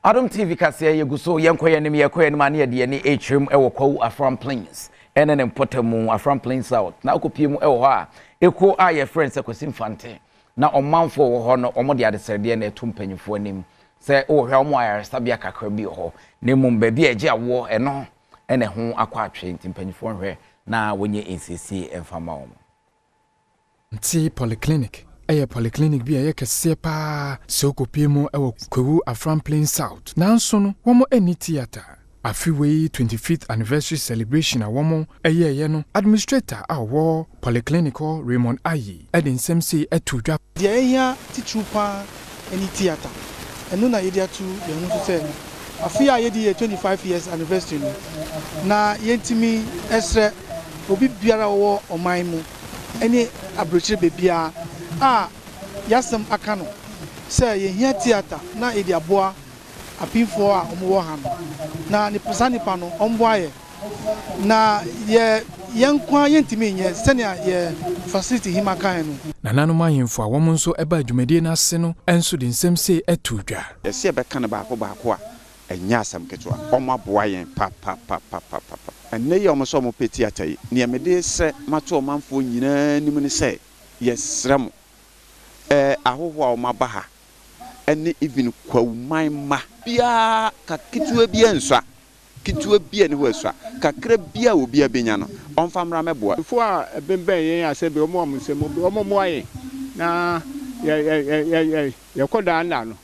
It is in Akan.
Adom TV kaseɛ yɛgu so. Yɛnkɔ yɛn anim, yɛkɔ yɛn anim a ne yɛde yɛn ani ɛrekyerɛ mu ɛwɔ Kwawu Afram Plains ɛne ne mpɔtam, Afram Plains South, na akɔpie mu ɛwɔ hɔ a ekuo a yɛfrɛ no sɛ Kwasi Mfante na ɔmanfoɔ wɔ hɔ no, wɔn de adesrɛdeɛ na ɛto mpanyinfoɔ anim sɛ wɔhwɛ wɔn ayaresabea kakra bi wɔ hɔ, na mmom baabi a ɛgye awoɔ ɛno ɛna ɛho akɔ atwe, nti mpanyinfoɔ nhwɛ na wɔnyɛ nsiesie ɛmfa ma wɔn. Nti polyclinic ɛyɛ polyclinic bi a ɛyɛ kɛseɛ paa sɛ wokɔpie mu ɛwɔ Kwawu Afram Plain South, nanso no wɔn ani theatre. Afe wei 25th anniversary celebration a wɔn ɛyɛɛyɛ no, administrator a ɔwɔ polyclinic hɔ, Raymond Ayi, ɛde nsɛm sei ɛto dwa. Deɛ ɛhia titiriw paa ne theatre. Ɛno na yɛde ato yɛn ho so sɛ afe a yɛdi yɛ 25 years anniversary no na yɛntumi ɛsrɛ obi biara a ɔwɔ ɔman mu ne aburokyire beebiara a yɛasɛm aka no sɛ yɛhia theatre na yɛde aboa apemfoɔ a wɔwɔ ha no, na saa nipa no ɔmboa yɛ na yɛ yɛn nko ara yɛntumi nyɛ sɛnea yɛ facility hima kan no. Nananom ahemfo a wɔn nso ɛba dwumadie no ase no nso de nsɛm sei ɛto dwa. Yɛsɛ yɛbɛka no baako baako a, ɛnyɛ asɛm ketewa. Ɔmo aboa yɛn papapapapapa. Ɛnnɛ yi a ɔmo sɛ ɔmo pɛ theatre yi, nea mede srɛ mato ɔmanfoɔ nyinaa anim ne sɛ yɛsrɛ mo, ahohoɔ a ɔmo aba ha ɛne even Kwawuman mma biara ka ketewa bi nsua, ketewa bi a ne hɔ asua kakra bi a obi abɛnya no, ɔmfa mmra mɛboa. Fo a ɛbɛnbɛn yɛn a sɛbi ɔmo a ɔmo nsɛm ɔmo mmoa yɛn na yɛ yɛ yɛ yɛ yɛkɔ daa nna no.